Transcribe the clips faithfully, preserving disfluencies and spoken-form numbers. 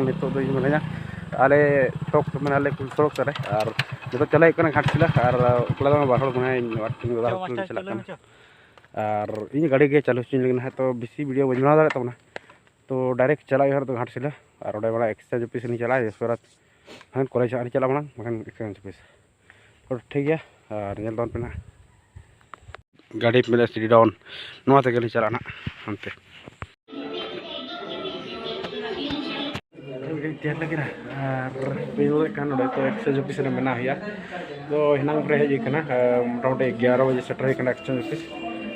ᱱᱤᱛᱚᱜ ᱫᱚ ᱤᱧ ᱢᱮᱱᱟᱹᱧᱟ ᱟᱞᱮ ᱪᱚᱠ ᱢᱟᱱᱮ ᱟᱞᱮ ᱠᱩᱞ ᱥᱚᱲᱚᱠ ᱥᱮᱫ ᱨᱮ, ᱟᱨ ᱱᱤᱛᱚᱜ ᱪᱟᱞᱟᱜ ᱦᱩᱭᱩᱜ ᱠᱟᱱᱟ ᱜᱷᱟᱴᱥᱤᱞᱟᱹ᱾ ᱟᱨ ᱮᱠᱞᱟ ᱫᱚ ᱵᱟᱝ, ᱵᱟᱨ ᱦᱚᱲ ᱢᱮᱱᱟᱭᱟ, ᱤᱧ ᱟᱨ ᱛᱤᱧ ᱫᱟᱫᱟ ᱦᱚᱲ ᱠᱤᱱ ᱪᱟᱞᱟᱜ ᱠᱟᱱᱟ᱾ ᱟᱨ ᱤᱧ ᱜᱟᱹᱰᱤ ᱜᱮ ᱪᱟᱹᱞᱩ ᱦᱚᱪᱚᱧ ᱞᱟᱹᱜᱤᱫ ᱦᱟᱸᱜ, ᱛᱚ ᱵᱮᱥᱤ ᱵᱷᱤᱰᱤᱭᱳ ᱵᱟᱹᱧ ᱵᱮᱱᱟᱣ ᱫᱟᱲᱮᱭᱟᱜ ᱛᱟᱵᱚᱱᱟ᱾ ᱛᱚ ᱰᱟᱭᱨᱮᱠᱴ ᱪᱟᱞᱟᱜ ᱦᱩᱭᱩᱜᱼᱟ ᱱᱤᱛᱚᱜ ᱜᱷᱟᱴᱥᱤᱞᱟᱹ, ᱟᱨ ᱚᱸᱰᱮ ᱢᱟᱱᱮ ᱮᱠᱥᱪᱮᱧᱡᱽ ᱚᱯᱷᱤᱥ ᱨᱤᱧ ᱪᱟᱞᱟᱜᱼᱟ᱾ ᱩᱥᱠᱮ ᱵᱟᱫ ᱦᱟᱸᱜ ᱠᱚᱞᱮᱡᱽ ᱦᱟᱸᱜ ᱤᱧ ᱪᱟᱞᱟᱜ ᱠᱟᱱᱟ, ᱵᱟᱠᱷᱟᱱ ᱮᱠᱥᱪᱮᱧᱡᱽ ᱚᱯᱷᱤᱥ᱾ ᱛᱚ ᱴᱷᱤᱠ ᱜᱮᱭᱟ, ᱟᱨ ᱧᱮᱞ ᱛᱟᱵᱚᱱ ᱯᱮ ᱱᱟᱦᱟᱜ᱾ ᱜᱟᱹᱰᱤ ᱢᱮᱱᱟᱜᱼᱟ ᱥᱤᱰᱤ ᱰᱟᱣᱩᱱ, ᱱᱚᱣᱟ ᱛᱮᱜᱮ ᱞᱤᱧ ᱪᱟᱞᱟᱜᱼᱟ ᱱᱟᱦᱟᱜ ᱦᱟᱱᱛᱮ᱾ ᱛᱤᱭᱟᱨ ᱞᱟᱹᱜᱤᱫ ᱟᱨ ᱯᱮ ᱠᱟᱱ ᱱᱚᱰᱮ ᱛᱚ ᱮᱠᱥᱪᱮᱧᱡᱽ ᱚᱯᱷᱤᱥ ᱨᱮ ᱢᱮᱱᱟᱜ ᱦᱩᱭᱩᱜᱼᱟ᱾ ᱛᱚ ᱦᱮᱱᱟᱝ ᱨᱮ ᱦᱮᱡ ᱦᱩᱭ ᱠᱟᱱᱟ, ᱟᱨ ᱢᱚᱴᱟᱢᱩᱴᱤ ᱮᱜᱟᱨᱚ ᱵᱟᱡᱮ ᱥᱮᱴᱮᱨ ᱦᱩᱭ ᱠᱟᱱᱟ ᱮᱠᱥᱪᱮᱧᱡᱽ ᱚᱯᱷᱤᱥ᱾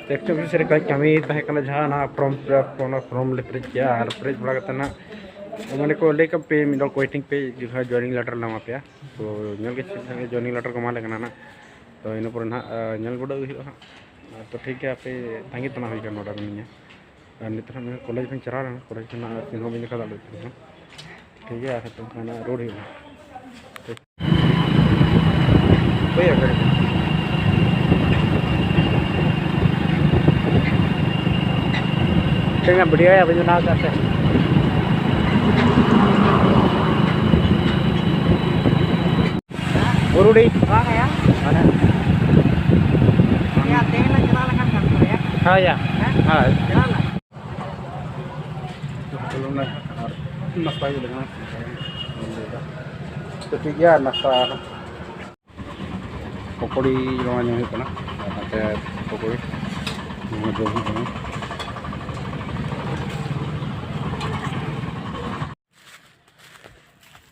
ᱛᱚ ᱮᱠᱥᱪᱮᱧᱡᱽ ᱚᱯᱷᱤᱥ ᱨᱮ ᱠᱟᱹᱡ ᱠᱟᱹᱢᱤ ᱛᱟᱦᱮᱸ ᱠᱟᱱᱟ, ᱡᱟᱦᱟᱸ ᱚᱱᱟ ᱯᱷᱨᱚᱢ ᱯᱷᱤᱞᱟᱯ ᱠᱚ, ᱚᱱᱟ ᱯᱷᱨᱚᱢ ᱞᱮ ᱯᱮᱨᱮᱡ ᱠᱮᱜᱼᱟ, ᱟᱨ ᱯᱮᱨᱮᱡ ᱵᱟᱲᱟ ᱠᱟᱛᱮ ᱱᱟᱜ ᱢᱟᱱᱮ ᱠᱚ ᱞᱟᱹᱭ ᱠᱟᱜ ᱯᱮ ᱢᱤᱫ ᱫᱚᱢ ᱠᱚ ᱳᱭᱮᱴᱤᱝ ᱯᱮ, ᱡᱚᱠᱷᱚᱱ ᱡᱚᱭᱮᱱᱤᱝ ᱞᱮᱴᱟᱨ ᱞᱮ ᱮᱢᱟ ᱯᱮᱭᱟ᱾ ᱛᱚ ᱧᱮᱞ ᱜᱮ ᱪᱮᱫ ᱞᱮᱠᱟ ᱡᱚᱭᱮᱱᱤᱝ ᱞᱮᱴᱟᱨ ᱠᱚ ᱮᱢᱟ ᱞᱮ ᱠᱟᱱᱟ ᱱᱟᱜ᱾ ᱛᱚ ᱤᱱᱟᱹ ᱯᱚᱨᱮ ᱱᱟᱜ, ᱟᱨ ᱧᱮᱞ ᱜᱚᱫᱚᱜ ᱦᱩᱭᱩᱜᱼᱟ ᱦᱟᱸᱜ᱾ ᱛᱚ ᱴᱷᱤᱠ ᱜᱮᱭᱟ, ᱟᱯᱮ ᱛᱟᱺᱜᱤ ᱛᱟᱲᱟᱜ ᱦᱩᱭ ᱠᱟᱱᱟ ᱱᱚᱰᱮ ᱢᱤᱱᱟᱹᱧᱟ᱾ ᱟᱨ ᱱᱤᱛᱚᱜ ᱦᱟᱸᱜ ᱠᱚᱞᱮᱡᱽ ᱠᱷᱚᱱ ᱪᱟᱞᱟᱣ ᱞᱮᱱᱟ, ᱠᱚᱞᱮᱡᱽ ᱠᱷᱚᱱᱟᱜ ᱛᱤᱱ ᱦᱚᱸ ᱵᱟᱹᱧ ᱫᱮᱠᱷᱟᱣ ᱫᱟᱲᱮᱭᱟᱜ ᱠᱟᱱᱟ᱾ ᱴᱷᱤᱠ ᱜᱮᱭᱟ, ᱟᱨ ᱱᱤᱛᱚᱜ ᱦᱟᱸᱜ ᱨᱩᱣᱟᱹᱲ ᱦᱩᱭᱩᱜᱼᱟ᱾ ᱦᱩᱭᱩᱜᱼᱟ, ᱦᱩᱭᱩᱜᱼᱟ᱾ ᱴᱷᱤᱠ ᱜᱮᱭᱟ, ᱵᱷᱤᱰᱤᱭᱳ ᱟᱵᱤᱱ ᱵᱮᱱᱟᱣ ᱠᱟᱜ ᱥᱮ᱾ ᱵᱩᱨᱩᱰᱤ᱾ ᱵᱟᱝ ᱭᱟ᱾ ᱢᱟᱱᱮ ᱭᱟ, ᱛᱮᱦᱮᱧ ᱞᱮ ᱪᱟᱞᱟᱣ ᱞᱮᱱᱠᱷᱟᱱ ᱜᱟᱱ ᱠᱚᱜᱼᱟ ᱭᱟ᱾ ᱦᱳᱭ ᱭᱟ᱾ ᱦᱮᱸ? ᱦᱳᱭ᱾ ᱪᱟᱞᱟᱣ ᱞᱮᱱ᱾ ᱟᱨ ᱱᱟᱥᱛᱟ ᱦᱩᱭᱩᱜ ᱞᱟᱹᱜᱤᱫ᱾ ᱛᱚ ᱴᱷᱤᱠ ᱜᱮᱭᱟ, ᱱᱟᱥᱛᱟ᱾ ᱯᱚᱠᱳᱲᱤ ᱱᱚᱣᱟ ᱧᱩ ᱦᱩᱭᱩᱜ ᱠᱟᱱᱟ, ᱟᱨ ᱱᱚᱛᱮ ᱯᱚᱠᱳᱲᱤ ᱱᱚᱣᱟ ᱡᱚᱢ ᱦᱩᱭᱩᱜ ᱠᱟᱱᱟ᱾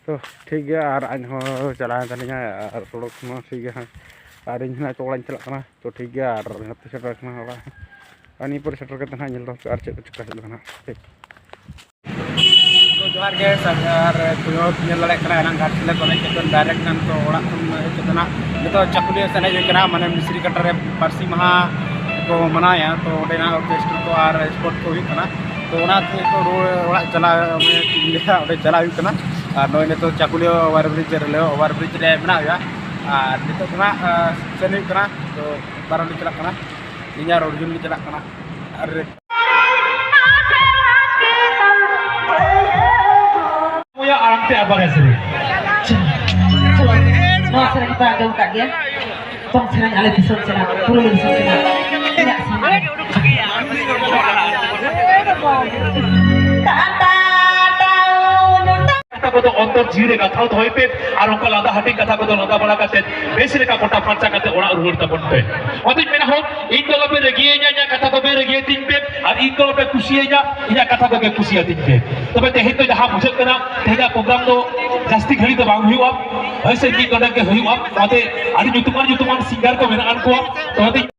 ᱛᱚ ᱴᱷᱤᱠ ᱜᱮᱭᱟ, ᱟᱨ ᱟᱡ ᱦᱚᱸ ᱪᱟᱞᱟᱣᱮᱱ ᱛᱟᱹᱞᱤᱧᱟ, ᱟᱨ ᱥᱚᱲᱚᱠ ᱦᱚᱸ ᱴᱷᱤᱠ ᱜᱮᱭᱟ ᱦᱟᱸᱜ, ᱟᱨ ᱤᱧ ᱦᱚᱸ ᱱᱤᱛᱚᱜ ᱚᱲᱟᱜ ᱤᱧ ᱪᱟᱞᱟᱜ ᱠᱟᱱᱟ᱾ ᱛᱚ ᱴᱷᱤᱠ ᱜᱮᱭᱟ, ᱟᱨ ᱱᱚᱛᱮ ᱥᱮᱴᱮᱨ ᱠᱟᱱᱟ ᱚᱲᱟᱜ, ᱟᱨ ᱱᱤᱭᱟᱹ ᱯᱚᱨᱮ ᱥᱮᱴᱮᱨ ᱠᱟᱛᱮ ᱦᱟᱸᱜ ᱧᱮᱞ ᱫᱚ ᱟᱨ ᱪᱮᱫ ᱠᱚ ᱪᱤᱠᱟ ᱦᱩᱭᱩᱜ ᱠᱟᱱᱟ ᱦᱟᱸᱜ᱾ ᱴᱷᱤᱠ᱾ ᱛᱚ ᱡᱚᱦᱟᱨ ᱜᱮ ᱥᱟᱨ, ᱟᱨ ᱠᱚᱭᱚᱜ ᱧᱮᱞ ᱫᱟᱲᱮᱭᱟᱜ ᱠᱟᱱᱟ, ᱮᱱᱟᱝ ᱜᱷᱟᱴᱥᱤᱞᱟᱹ ᱠᱷᱚᱱ ᱦᱮᱡ ᱠᱟᱛᱮ ᱰᱟᱭᱨᱮᱠᱴ ᱠᱷᱟᱱ ᱛᱚ ᱚᱲᱟᱜ ᱠᱷᱚᱱ ᱦᱮᱡ ᱠᱟᱛᱮ ᱱᱟᱜ ᱱᱤᱛᱚᱜ ᱪᱟᱠᱩᱞᱤᱭᱟᱹ ᱥᱮᱱ ᱦᱮᱡ ᱦᱩᱭ ᱠᱟᱱᱟ, ᱢᱟᱱᱮ ᱢᱤᱥᱨᱤ ᱠᱟᱴᱟ ᱨᱮ ᱯᱟᱹᱨᱥᱤ ᱢᱟᱦᱟ ᱠᱚ ᱢᱟᱱᱟᱣᱮᱫᱼᱟ, ᱛᱚ ᱚᱸᱰᱮ ᱱᱟᱜ ᱚᱨᱠᱮᱥᱴᱨᱟ ᱠᱚ ᱟᱨ ᱥᱯᱳᱨᱴ ᱠᱚ ᱦᱩᱭᱩᱜ ᱠᱟᱱᱟ᱾ ᱛᱚ ᱚᱱᱟ ᱛᱮ ᱱᱤᱛᱚᱜ ᱨᱩᱣᱟᱹᱲ ᱚᱲᱟᱜ ᱪᱟᱞᱟᱜ ᱢᱟᱱᱮ ᱪᱮᱫ ᱤᱧ ᱞᱟᱹᱭᱟ, ᱚᱸᱰᱮ ᱪᱟᱞᱟᱜ ᱦᱩᱭᱩᱜ ᱠᱟᱱᱟ᱾ ᱟᱨ ᱱᱚᱜᱼᱚᱭ ᱱᱤᱛᱚᱜ ᱪᱟᱠᱩᱞᱤᱭᱟᱹ ᱳভাᱨ ᱵᱨᱤᱡᱽ ᱨᱮ, ᱳভাᱨ ᱵᱨᱤᱡᱽ ᱨᱮ ᱢᱮᱱᱟᱜ ᱦᱩᱭᱩᱜᱼᱟ᱾ ᱟᱨ ᱱᱤᱛᱚᱜ ᱫᱚ ᱱᱟᱜ, ᱟᱸ, ᱥᱮᱱ ᱦᱩᱭᱩᱜ ᱠᱟᱱᱟ, ᱛᱚ ᱵᱟᱨᱚᱱ ᱞᱮ ᱪᱟᱞᱟᱜ ᱠᱟᱱᱟ, ᱤᱧ ᱟᱨ ᱚᱨᱡᱩᱱ ᱞᱮ ᱪᱟᱞᱟᱜ ᱠᱟᱱᱟ᱾ ᱚᱠᱚᱭᱟᱜ ᱟᱲᱟᱝ ᱛᱮ ᱟᱵᱟᱨ ᱮ ᱥᱮᱨᱮᱧ᱾ ᱪᱚᱞᱚ, ᱱᱚᱣᱟ ᱥᱮᱨᱮᱧ ᱯᱮ ᱟᱸᱡᱚᱢ ᱟᱠᱟᱫ ᱜᱮᱭᱟ? ᱫᱚᱝ ᱥᱮᱨᱮᱧ ᱟᱞᱮ ᱫᱤᱥᱚᱢ ᱥᱮᱱᱟᱜ, ᱯᱩᱨᱩᱞᱤᱭᱟᱹ ᱫᱤᱥᱚᱢ ᱥᱮᱱᱟᱜ᱾ ᱤᱧᱟᱹᱜ ᱥᱮᱨᱮᱧ᱾ ᱠᱟᱛᱷᱟ ᱠᱚᱫᱚ ᱚᱱᱛᱚᱨ ᱡᱤᱣᱤ ᱨᱮ ᱜᱟᱛᱷᱟᱣ ᱫᱚᱦᱚᱭ ᱯᱮ ᱟᱨ ᱚᱱᱠᱟ ᱞᱟᱸᱫᱟ ᱦᱟᱹᱴᱤᱧ ᱠᱟᱛᱷᱟ ᱠᱚᱫᱚ ᱞᱟᱸᱫᱟ ᱵᱟᱲᱟ ᱠᱟᱛᱮ ᱵᱮᱥ ᱞᱮᱠᱟ ᱠᱚᱴᱟ ᱯᱷᱟᱨᱪᱟ ᱠᱟᱛᱮ ᱚᱲᱟᱜ ᱨᱩᱣᱟᱹᱲ ᱛᱟᱵᱚᱱ ᱯᱮ᱾ ᱚᱱᱟᱛᱮᱧ ᱢᱮᱱᱟ, ᱦᱚᱸ, ᱤᱧ ᱫᱚ ᱟᱞᱚᱯᱮ ᱨᱟᱹᱜᱤᱭᱟᱹᱧᱟ, ᱤᱧᱟᱹᱜ ᱠᱟᱛᱷᱟ ᱠᱚᱯᱮ ᱨᱟᱹᱜᱤᱭᱟᱹᱛᱤᱧ ᱯᱮ ᱟᱨ ᱤᱧ ᱫᱚ ᱟᱞᱚᱯᱮ ᱠᱩᱥᱤᱭᱟᱹᱧᱟ, ᱤᱧᱟᱹᱜ ᱠᱟᱛᱷᱟ ᱠᱚᱜᱮ ᱠᱩᱥᱤᱭᱟᱹᱛᱤᱧ ᱯᱮ᱾ ᱛᱚᱵᱮ ᱛᱮᱦᱮᱧ ᱫᱚ ᱡᱟᱦᱟᱸ ᱵᱩᱡᱷᱟᱹᱜ ᱠᱟᱱᱟ, ᱛᱮᱦᱮᱧᱟᱜ ᱯᱨᱳᱜᱨᱟᱢ ᱫᱚ ᱡᱟᱹᱥᱛᱤ ᱜᱷᱟᱹᱲᱤ ᱫᱚ ᱵᱟᱝ ᱦᱩᱭᱩᱜᱼᱟ, ᱦᱳᱭ ᱥᱮ, ᱢᱤᱫ ᱰᱚᱸᱰᱮᱠ ᱜᱮ ᱦᱩᱭᱩᱜᱼᱟ᱾ ᱚᱱᱟᱛᱮ ᱟᱹᱰᱤ ᱧᱩᱛᱩᱢᱟᱱ ᱧᱩᱛᱩᱢᱟᱱ ᱥᱤᱝᱜᱟᱨ ᱠᱚ ᱢᱮᱱᱟᱜ ᱟᱱ ᱠᱚᱣᱟ, ᱚᱱᱟᱛᱮ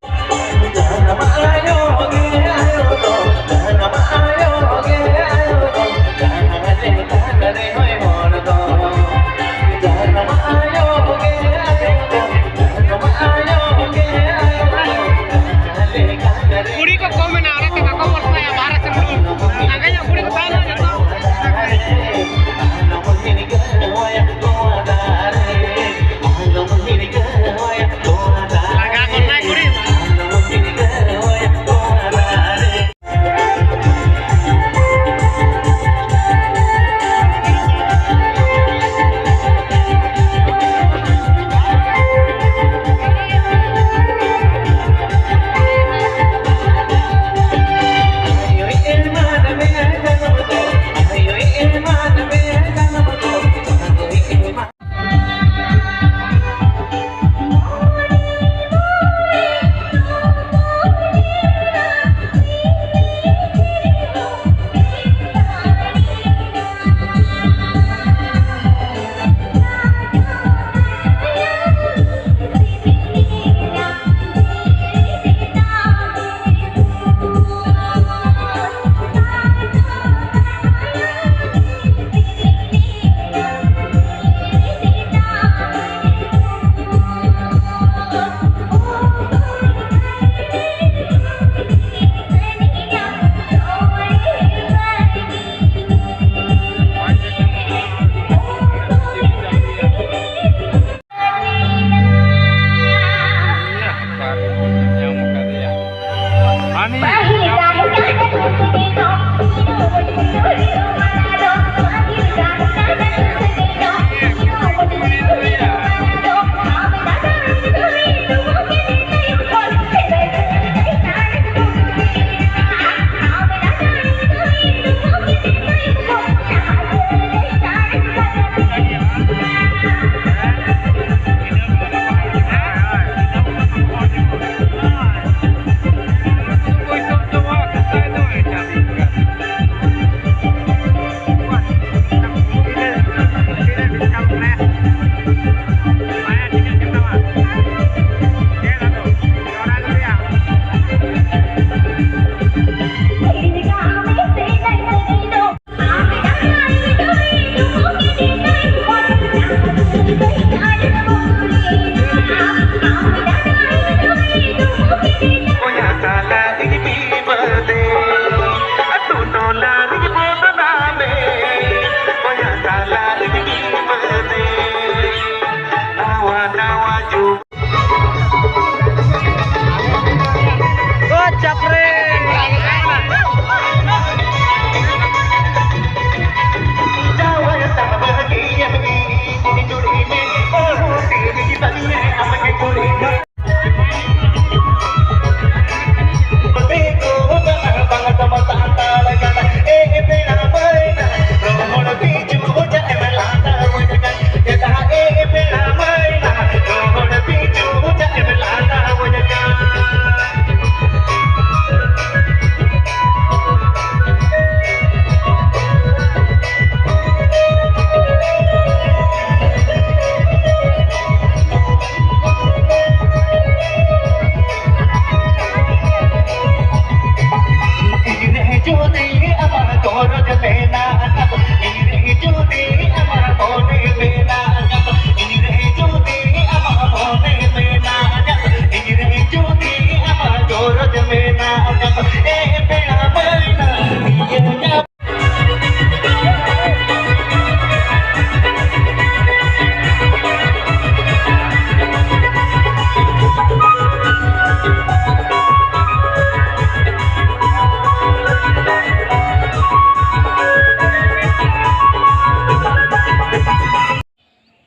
ᱠᱩᱲᱤ ᱠᱚ ᱠᱚᱢ ᱮᱱᱟ, ᱚᱱᱟᱛᱮ ᱵᱟᱠᱚ ᱵᱷᱚᱨᱥᱟᱭᱟ ᱵᱟᱦᱨᱮ ᱥᱮᱱ ᱫᱚ᱾ ᱥᱟᱸᱜᱮ ᱧᱚᱜ ᱠᱩᱲᱤ ᱠᱚ ᱛᱟᱦᱮᱸ ᱞᱮᱱᱟ ᱡᱚᱛᱚ᱾ ᱞᱟᱜᱟ ᱜᱚᱫ ᱱᱟᱭ ᱠᱩᱲᱤ᱾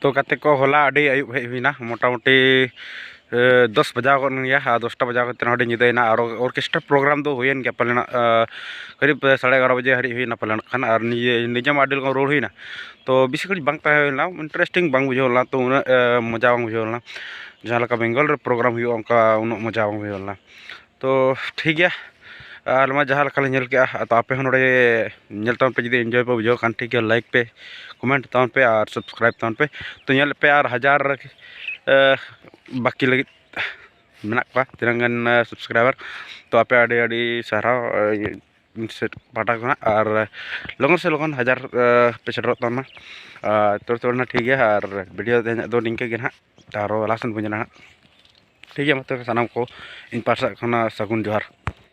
ᱛᱚ ᱜᱟᱛᱮ ᱠᱚ, ᱦᱚᱞᱟ ᱟᱹᱰᱤ ᱟᱹᱭᱩᱵ ᱦᱮᱡ ᱦᱩᱭᱱᱟ, ᱢᱚᱴᱟᱢᱩᱴᱤ ᱮ, ᱫᱚᱥ ᱵᱟᱡᱟᱣ ᱜᱚᱫ ᱮᱱ ᱜᱮᱭᱟ᱾ ᱟᱨ ᱫᱚᱥᱴᱟ ᱵᱟᱡᱟᱣ ᱠᱟᱛᱮ ᱦᱚᱸ ᱟᱹᱰᱤ ᱧᱤᱫᱟᱹᱭᱮᱱᱟ᱾ ᱟᱨ orchestra program ᱫᱚ ᱦᱩᱭᱮᱱ ᱜᱮᱭᱟ ᱯᱟᱞᱮᱱ, ᱮ, ᱠᱟᱹᱨᱤᱵ ᱥᱟᱲᱮ ᱮᱜᱟᱨᱚ ᱵᱟᱡᱮ ᱦᱟᱹᱨᱤᱡ ᱦᱩᱭᱱᱟ ᱯᱟᱞᱮᱱ ᱠᱷᱟᱱ᱾ ᱟᱨ ᱱᱤᱡᱮ, ᱱᱤᱡᱮ ᱢᱟ ᱟᱹᱰᱤ ᱞᱚᱜᱚᱱ ᱨᱩᱣᱟᱹᱲ ᱦᱩᱭᱱᱟ, ᱛᱚ ᱵᱮᱥᱤ ᱜᱷᱟᱹᱲᱤᱡ ᱵᱟᱝ ᱛᱟᱦᱮᱸ ᱦᱩᱭ ᱞᱮᱱᱟ, interesting ᱵᱟᱝ ᱵᱩᱡᱷᱟᱹᱣ ᱞᱮᱱᱟ, ᱛᱚ ᱩᱱᱟᱹᱜ ᱮ, ᱢᱚᱡᱟ ᱵᱟᱝ ᱵᱩᱡᱷᱟᱹᱣ ᱞᱮᱱᱟ᱾ ᱡᱟᱦᱟᱸ ᱞᱮᱠᱟ ᱵᱮᱝᱜᱚᱞ ᱨᱮ program ᱦᱩᱭᱩᱜᱼᱟ, ᱚᱱᱠᱟ ᱩᱱᱟᱹᱜ ᱢᱚᱡᱟ ᱵᱟᱝ ᱵᱩᱡᱷᱟᱹᱣ ᱞᱮᱱᱟ᱾ ᱛᱚ ᱴᱷᱤᱠ ᱜᱮᱭᱟ, ᱟᱨ ᱢᱟ ᱡᱟᱦᱟᱸ ᱞᱮᱠᱟ ᱞᱮ ᱧᱮᱞ ᱠᱮᱜᱼᱟ, ᱛᱚ ᱟᱯᱮ ᱦᱚᱸ ᱱᱚᱰᱮ ᱧᱮᱞ ᱛᱟᱵᱚᱱ ᱯᱮ, ᱡᱩᱫᱤ enjoy ᱯᱮ ᱵᱩᱡᱷᱟᱹᱣ ᱠᱷᱟᱱ ᱴᱷᱤᱠ ᱜᱮᱭᱟ, like ᱯᱮ, comment ᱛᱟᱵᱚᱱ ᱯᱮ ᱟᱨ subscribe ᱛᱟᱵᱚᱱ ᱯᱮ᱾ ᱛᱚ ᱧᱮᱞ ᱯᱮ, ᱟᱨ ᱦᱟᱡᱟᱨ ᱮ, ᱵᱟᱹᱠᱤ ᱞᱟᱹᱜᱤᱫ ᱢᱮᱱᱟᱜ ᱠᱚᱣᱟ ᱛᱤᱱᱟᱹᱝ ᱜᱟᱱ subscriber᱾ ᱛᱚ ᱟᱯᱮ ᱟᱹᱰᱤ ᱟᱹᱰᱤ ᱥᱟᱨᱦᱟᱣ, ᱮ, ᱤᱧ ᱥᱮᱫ ᱯᱟᱦᱴᱟ ᱠᱷᱚᱱᱟᱜ, ᱟᱨ ᱞᱚᱜᱚᱱ ᱥᱮ ᱞᱚᱜᱚᱱ ᱦᱟᱡᱟᱨ ᱮ, ᱯᱮ ᱥᱮᱴᱮᱨᱚᱜ ᱛᱟᱵᱚᱱ ᱢᱟ᱾ ᱟᱨ ᱛᱚ ᱛᱚ ᱚᱱᱟ ᱴᱷᱤᱠ ᱜᱮᱭᱟ, ᱟᱨ video ᱛᱮᱦᱮᱧᱟᱜ ᱫᱚ ᱱᱤᱝᱠᱟᱹ ᱜᱮ ᱱᱟᱦᱟᱜ, ᱟᱨᱦᱚᱸ ᱞᱟᱦᱟ ᱥᱮᱱ ᱵᱚᱱ ᱧᱮᱞᱟ ᱱᱟᱦᱟᱜ᱾ ᱴᱷᱤᱠ ᱜᱮᱭᱟ, ᱢᱟ ᱛᱚᱵᱮ ᱥᱟᱱᱟᱢ ᱠᱚ ᱤᱧ ᱯᱟᱦᱴᱟ ᱠᱷᱚᱱᱟᱜ ᱥᱟᱹᱜᱩᱱ ᱡᱚᱦᱟᱨ᱾